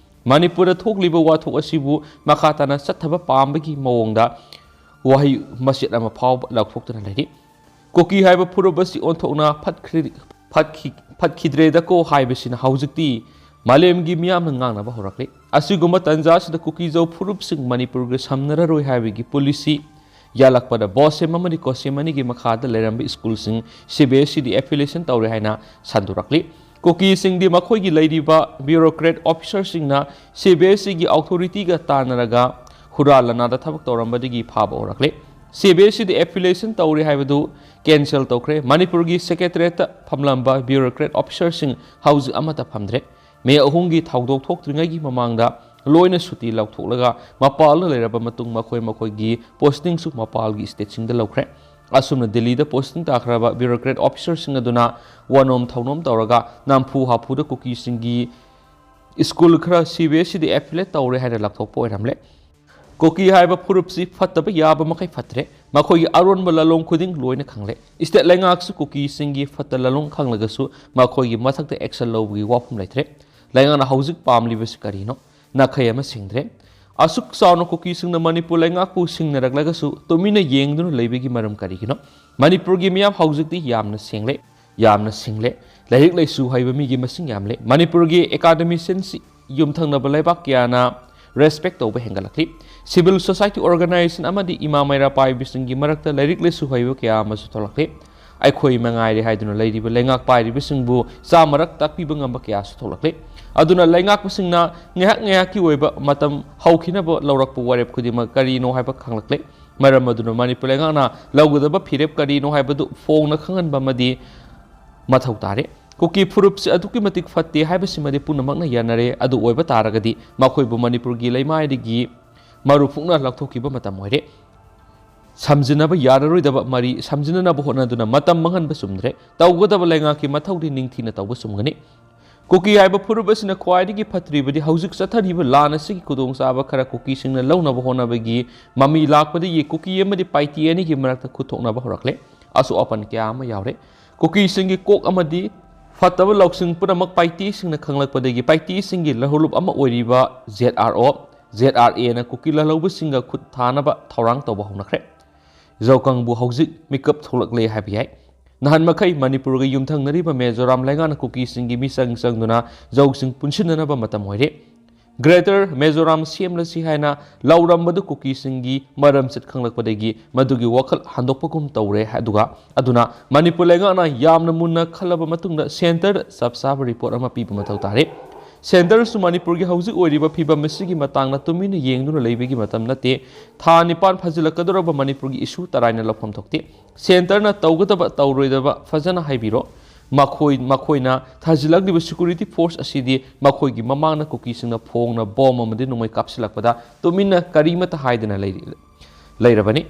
ꯃꯅꯤꯄꯨꯔꯗ ꯊꯣꯛꯂꯤꯕ ꯋꯥꯊꯣꯛ ꯑꯁꯤꯕꯨ ꯃꯈꯥ ꯇꯥꯅ ꯆꯠꯊꯕ ꯄꯥꯝꯕꯒꯤ ꯃꯑꯣꯡꯗ ꯋꯥꯍꯩ ꯃꯆꯦꯠ ꯑꯃ ꯐꯥꯎꯕ ꯂꯥꯎꯊꯣꯛꯇꯅ ꯂꯩꯔꯤ꯫ ꯀꯨꯀꯤ ꯍꯥꯏꯕ ꯐꯨꯔꯨꯞ ꯑꯁꯤ ꯑꯣꯟꯊꯣꯛꯅ ꯐꯠꯈ꯭ꯔꯤ-, ꯐꯠꯈꯤ-, ꯐꯠꯈꯤꯗ꯭ꯔꯦꯗꯀꯣ ꯍꯥꯏꯕꯁꯤꯅ ꯍꯧꯖꯤꯛꯇꯤ ꯃꯥꯂꯦꯝꯒꯤ ꯃꯤꯌꯥꯝꯅ ꯉꯥꯡꯅꯕ ꯍꯧꯔꯛꯂꯤ꯫ ꯑꯁꯤꯒꯨꯝꯕ ꯇꯥꯟꯖꯥꯁꯤꯗ ꯀꯨꯀꯤꯖꯧ ꯐꯨꯔꯨꯞꯁꯤꯡ ꯃꯅꯤꯄꯨꯔꯒ ꯁꯝꯅꯔꯔꯣꯏ ꯍꯥꯏꯕꯒꯤ ꯄꯣꯂꯤꯁꯤ ꯌꯥꯜꯂꯛꯄꯗ ꯕꯣꯁꯦꯝ ꯑꯃꯗꯤ ꯀꯣꯁꯦꯝ ꯑꯅꯤꯒꯤ ꯃꯈꯥꯗ ꯂꯩꯔꯝꯕ ꯁ꯭ꯀꯨꯜꯁꯤꯡ CBSEꯗ ꯑꯦꯐꯤꯂꯤꯌꯦꯁꯟ ꯇꯧꯔꯦ ꯍꯥꯏꯅ ꯁꯟꯗꯣꯔꯛꯂꯤ꯫ ꯀꯨꯀꯤꯁꯤꯡꯗꯤ ꯃꯈꯣꯏꯒꯤ ꯂꯩꯔꯤꯕ ꯕ꯭ꯌꯨꯔꯣꯀ꯭ꯔꯦꯠ ꯑꯣꯐꯤꯁꯔꯁꯤꯡꯅ CBSEꯒꯤ ꯑꯣꯊꯣꯔꯤꯇꯤꯒ ꯇꯥꯟꯅꯔꯒ ꯍꯨꯔꯥꯟ ꯂꯅꯥꯗ ꯊꯕꯛ ꯇꯧꯔꯝꯕꯗꯒꯤ ꯐꯥꯕ ꯍꯧꯔꯛꯂꯦ꯫ ꯁꯤ ꯕꯤ ꯑꯦꯁ ꯏꯗ affiliation ꯇꯧꯔꯦ ꯍꯥꯏꯕꯗꯨ cancel ꯇꯧꯈ꯭ꯔꯦ꯫ ꯃꯅꯤꯄꯨꯔꯒꯤ secretariatꯇ ꯐꯝꯂꯝꯕ bureaucrat officerꯁꯤꯡ ꯍꯧꯖꯤꯛ ꯑꯃꯠꯇ ꯐꯝꯗ꯭ꯔꯦ꯫ ꯃꯦ ꯑꯍꯨꯝꯒꯤ ꯊꯧꯗꯣꯛ ꯊꯣꯛꯇ꯭ꯔꯤꯉꯩꯒꯤ ꯃꯃꯥꯡꯗ ꯂꯣꯏꯅ ꯁꯨꯇꯤ ꯂꯧꯊꯣꯛꯂꯒ ꯃꯄꯥꯜꯗ ꯂꯩꯔꯕ ꯃꯇꯨꯡ ꯃꯈꯣꯏ ꯃꯈꯣꯏꯒꯤ postingꯁꯨ ꯃꯄꯥꯜꯒꯤ stateꯁꯤꯡꯗ ꯂꯧꯈ꯭ꯔꯦ꯫ ꯑꯁꯨꯝꯅ ꯗꯤꯜꯂꯤꯗ posting ꯇꯥꯈ꯭ꯔꯕ bureaucrat officerꯁꯤꯡ ꯑꯗꯨꯅ ꯋꯥꯅꯣꯝ ꯊꯧꯅꯣꯝ ꯇꯧꯔꯒ ꯅꯝꯐꯨ ꯍꯥꯐꯨꯗ ꯀꯨꯀꯤꯁꯤꯡꯒꯤ school ꯈꯔ ꯁꯤ ꯕꯤ ꯑꯦꯁ ꯏꯗ affiliate ꯇꯧꯔꯦ ꯍꯥꯏꯅ ꯂꯥꯎꯊꯣꯛꯄ ꯑꯣꯏꯔꯝꯂꯦ꯫ ꯀꯨꯀꯤ ꯍꯥꯏꯕ ꯐꯨꯔꯨꯞꯁꯤ ꯐꯠꯇꯕ ꯌꯥꯕ ꯃꯈꯩ ꯐꯠꯇ꯭ꯔꯦ꯫ ꯃꯈꯣꯏꯒꯤ ꯑꯔꯣꯟꯕ ꯂꯂꯣꯡ ꯈꯨꯗꯤꯡ ꯂꯣꯏꯅ ꯈꯪꯂꯦ꯫ State ꯂꯩꯉꯥꯛꯁꯨ ꯀꯨꯀꯤꯁꯤꯡꯒꯤ ꯐꯠꯇ ꯂꯂꯣꯡ ꯈꯪꯂꯒꯁꯨ ꯃꯈꯣꯏꯒꯤ ꯃꯊꯛꯇ action ꯂꯧꯕꯒꯤ ꯋꯥꯐꯝ ꯂꯩꯇ꯭ꯔꯦ꯫ ꯂꯩꯉꯥꯛꯅ ꯍꯧꯖꯤꯛ ꯄꯥꯝꯂꯤꯕꯁꯤ ꯀꯔꯤꯅꯣ? ꯅꯥꯈꯩ ꯑꯃ ꯁꯤꯡꯗ꯭ꯔꯦ꯫ ꯑꯁꯨꯛ ꯆꯥꯎꯅ ꯀꯨꯀꯤꯁꯤꯡꯅ ꯃꯅꯤꯄꯨꯔ ꯂꯩꯉꯥꯛꯄꯨ ꯁꯤꯡꯅꯔꯛꯂꯒꯁꯨ ꯇꯨꯃꯤꯟꯅ ꯌꯦꯡꯗꯨꯅ ꯂꯩꯕꯒꯤ ꯃꯔꯝ ꯀꯔꯤꯒꯤꯅꯣ? ꯃꯅꯤꯄꯨꯔꯒꯤ ꯃꯤꯌꯥꯝ ꯍꯧꯖꯤꯛꯇꯤ ꯌꯥꯝꯅ ꯁꯦꯡꯂꯦ, ꯌꯥꯝꯅ ꯁꯤꯡꯂꯦ꯫ ꯂꯥꯏꯔꯤꯛ ꯂꯥꯏꯁꯨ ꯍꯩꯕ ꯃꯤꯒꯤ ꯃꯁꯤꯡ ꯌꯥꯝꯂꯦ꯫ ꯃꯅꯤꯄꯨꯔꯒꯤ academicianꯁꯤ ꯌꯨꯝꯊꯪꯅꯕ ꯂꯩꯕꯥꯛ ꯀꯌꯥꯅ respect ꯇꯧꯕ ꯍꯦꯟꯒꯠꯂꯛꯂꯤ꯫ Civil society organization ꯑꯃꯗꯤ ꯏꯃꯥ ꯃꯩꯔꯥ ꯄꯥꯏꯕꯤꯁꯤꯡꯒꯤ ꯃꯔꯛꯇ ꯂꯥꯏꯔꯤꯛ ꯂꯥꯏꯁꯨ ꯍꯩꯕ ꯀꯌꯥ ꯑꯃꯁꯨ ꯊꯣꯛꯂꯛꯂꯤ꯫ ꯑꯩꯈꯣꯏ ꯃꯉꯥꯏꯔꯦ ꯍꯥꯏꯗꯨꯅ ꯂꯩꯔꯤꯕ ꯂꯩꯉꯥꯛ ꯄꯥꯏꯔꯤꯕꯁꯤꯡꯕꯨ ꯆꯥꯝꯃꯔꯛ ꯇꯥꯛꯄꯤꯕ ꯉꯝꯕ ꯀꯌꯥꯁꯨ ꯊꯣꯛꯂꯛꯂꯤ꯫ ꯑꯗꯨꯅ ꯂꯩꯉꯥꯛꯄꯁꯤꯡꯅ ꯉꯥꯏꯍꯥꯛ ꯉꯥꯏꯍꯥꯛꯀꯤ ꯑꯣꯏꯕ ꯃꯇꯝ ꯍꯧꯈꯤꯅꯕ ꯂꯧꯔꯛꯄ ꯋꯥꯔꯦꯞ ꯈꯨꯗꯤꯡꯃꯛ ꯀꯔꯤꯅꯣ ꯍꯥꯏꯕ ꯈꯪꯂꯛꯂꯦ꯫ ꯃꯔꯝ ꯑꯗꯨꯅ ꯃꯅꯤꯄꯨꯔ ꯂꯩꯉꯥꯛꯅ ꯂꯧꯒꯗꯕ ꯐꯤꯔꯦꯞ ꯀꯔꯤꯅꯣ ꯍꯥꯏꯕꯗꯨ ꯐꯣꯡꯅ ꯈꯪꯍꯟꯕ ꯑꯃꯗꯤ ꯃꯊꯧ ꯇꯥꯔꯦ꯫ ꯀꯨꯀꯤ ꯐꯨꯔꯨꯞꯁꯤ ꯑꯗꯨꯛꯀꯤ ꯃꯇꯤꯛ ꯐꯠꯇꯦ ꯍꯥꯏꯕꯁꯤꯃꯗꯤ ꯄꯨꯝꯅꯃꯛꯅ ꯌꯥꯅꯔꯦ꯫ ꯑꯗꯨ ꯑꯣꯏꯕ ꯇꯥꯔꯒꯗꯤ ꯃꯈꯣꯏꯕꯨ ꯃꯅꯤꯄꯨꯔꯒꯤ ꯂꯩꯃꯥꯏꯗꯒꯤ ꯃꯔꯨ ꯐꯨꯛꯅ ꯂꯧꯊꯣꯛꯈꯤꯕ ꯃꯇꯝ ꯑꯣꯏꯔꯦ꯫ ꯁꯝꯖꯤꯟꯅꯕ ꯌꯥꯔꯔꯣꯏꯗꯕ ꯃꯔꯤ ꯁꯝꯖꯤꯟꯅꯅꯕ ꯍꯣꯠꯅꯗꯨꯅ ꯃꯇꯝ ꯃꯥꯡꯍꯟꯕ ꯆꯨꯝꯗ꯭ꯔꯦ꯫ ꯇꯧꯒꯗꯕ ꯂꯩꯉꯥꯛꯀꯤ ꯃꯊꯧꯗꯤ ꯅꯤꯡꯊꯤꯅ ꯇꯧꯕ ꯆꯨꯝꯒꯅꯤ꯫ ꯀꯨꯀꯤ ꯍꯥꯏꯕ ꯐꯨꯔꯨꯞ ꯑꯁꯤꯅ ꯈ꯭ꯋꯥꯏꯗꯒꯤ ꯐꯠꯇ꯭ꯔꯤꯕꯗꯤ ꯍꯧꯖꯤꯛ ꯆꯠꯊꯔꯤꯕ ꯂꯥꯟ ꯑꯁꯤꯒꯤ ꯈꯨꯗꯣꯡꯆꯥꯕ ꯈꯔ ꯀꯨꯀꯤꯁꯤꯡꯅ ꯂꯧꯅꯕ ꯍꯣꯠꯅꯕꯒꯤ ꯃꯃꯤ ꯂꯥꯛꯄꯗꯒꯤ ꯀꯨꯀꯤ ꯑꯃꯗꯤ ꯄꯥꯏꯇꯤ ꯑꯅꯤꯒꯤ ꯃꯔꯛꯇ ꯈꯨꯠ ꯊꯣꯛꯅꯕ ꯍꯧꯔꯛꯂꯦ꯫ ꯑꯁꯣꯛ ꯑꯄꯟ ꯀꯌꯥ ꯑꯃ ꯌꯥꯎꯔꯦ꯫ ꯀꯨꯀꯤꯁꯤꯡꯒꯤ ꯀꯣꯛ ꯑꯃꯗꯤ ꯐꯠꯇꯕ ꯂꯧꯁꯤꯡ ꯄꯨꯝꯅꯃꯛ ꯄꯥꯏꯇꯤꯁꯤꯡꯅ ꯈꯪꯂꯛꯄꯗꯒꯤ ꯄꯥꯏꯇꯤꯁꯤꯡꯒꯤ ꯂꯧꯍꯧꯂꯨꯞ ꯑꯃ ꯑꯣꯏꯔꯤꯕ Z R O, Z R Aꯅ ꯀꯨꯀꯤ ꯂꯥꯜꯍꯧꯕꯁꯤꯡꯒ ꯈꯨꯠ ꯊꯥꯅꯕ ꯊꯧꯔꯥꯡ ꯇꯧꯕ ꯍꯧꯅꯈ꯭ꯔꯦ꯫ ꯖꯧꯀꯪꯕꯨ ꯍꯧꯖꯤꯛ ꯃꯤꯀꯞ ꯊꯣꯛꯂꯛꯂꯦ ꯍꯥꯏꯕ ꯌꯥꯏ꯫ ꯅꯍꯥꯟ ꯃꯈꯩ ꯃꯅꯤꯄꯨꯔꯒ ꯌꯨꯝꯊꯪꯅꯔꯤꯕ ꯃꯤꯖꯣꯔꯥꯝ ꯂꯩꯉꯥꯛꯅ ꯀꯨꯀꯤꯁꯤꯡꯒꯤ ꯃꯤꯆꯪ ꯆꯪꯗꯨꯅ ꯖꯧꯁꯤꯡ ꯄꯨꯟꯁꯤꯟꯅꯅꯕ ꯃꯇꯝ ꯑꯣꯏꯔꯦ꯫ Greater ꯃꯤꯖꯣꯔꯥꯝ ꯁꯦꯝꯂꯁꯤ ꯍꯥꯏꯅ ꯂꯥꯎꯔꯝꯕꯗꯨ ꯀꯨꯀꯤꯁꯤꯡꯒꯤ ꯃꯔꯝꯆꯠ ꯈꯪꯂꯛꯄꯗꯒꯤ ꯃꯗꯨꯒꯤ ꯋꯥꯈꯜ ꯍꯟꯗꯣꯛꯄꯒꯨꯝ ꯇꯧꯔꯦ꯫ ꯑꯗꯨꯒ ꯑꯗꯨꯅ ꯃꯅꯤꯄꯨꯔ ꯂꯩꯉꯥꯛꯅ ꯌꯥꯝꯅ ꯃꯨꯟꯅ ꯈꯜꯂꯕ ꯃꯇꯨꯡꯗ centreꯗ ꯆꯞ ꯆꯥꯕ report ꯑꯃ ꯄꯤꯕ ꯃꯊꯧ ꯇꯥꯔꯦ꯫ ꯁꯦꯟꯇꯔꯁꯨ ꯃꯅꯤꯄꯨꯔꯒꯤ ꯍꯧꯖꯤꯛ ꯑꯣꯏꯔꯤꯕ ꯐꯤꯕꯝ ꯑꯁꯤꯒꯤ ꯃꯇꯥꯡꯗ ꯇꯨꯃꯤꯟꯅ ꯌꯦꯡꯗꯨꯅ ꯂꯩꯕꯒꯤ ꯃꯇꯝ ꯅꯠꯇꯦ꯫ ꯊꯥ ꯅꯤꯄꯥꯟ ꯐꯥꯖꯤꯜꯂꯛꯀꯗꯧꯔꯕ ꯃꯅꯤꯄꯨꯔꯒꯤ ꯏꯁꯨ ꯇꯔꯥꯏꯅ ꯂꯧꯐꯝ ꯊꯣꯛꯇꯦ꯫ ꯁꯦꯟꯇꯔꯅ ꯇꯧꯒꯗꯕ ꯇꯧꯔꯣꯏꯗꯕ ꯐꯖꯅ ꯍꯥꯏꯕꯤꯔꯣ꯫ ꯃꯈꯣꯏ ꯃꯈꯣꯏꯅ ꯊꯥꯖꯤꯜꯂꯛꯂꯤꯕ ꯁꯦꯀ꯭ꯌꯨꯔꯤꯇꯤ ꯐꯣꯔꯁ ꯑꯁꯤꯗꯤ ꯃꯈꯣꯏꯒꯤ ꯃꯃꯥꯡꯗ ꯀꯨꯀꯤꯁꯤꯡꯅ ꯐꯣꯡꯅ ꯕꯣꯝ ꯑꯃꯗꯤ ꯅꯣꯡꯃꯩ ꯀꯥꯞꯁꯤꯜꯂꯛꯄꯗ ꯇꯨꯃꯤꯟꯅ ꯀꯔꯤꯃꯠꯇ ꯍꯥꯏꯗꯅ ꯂꯩꯔꯤ ꯂꯩꯔꯕꯅꯤ꯫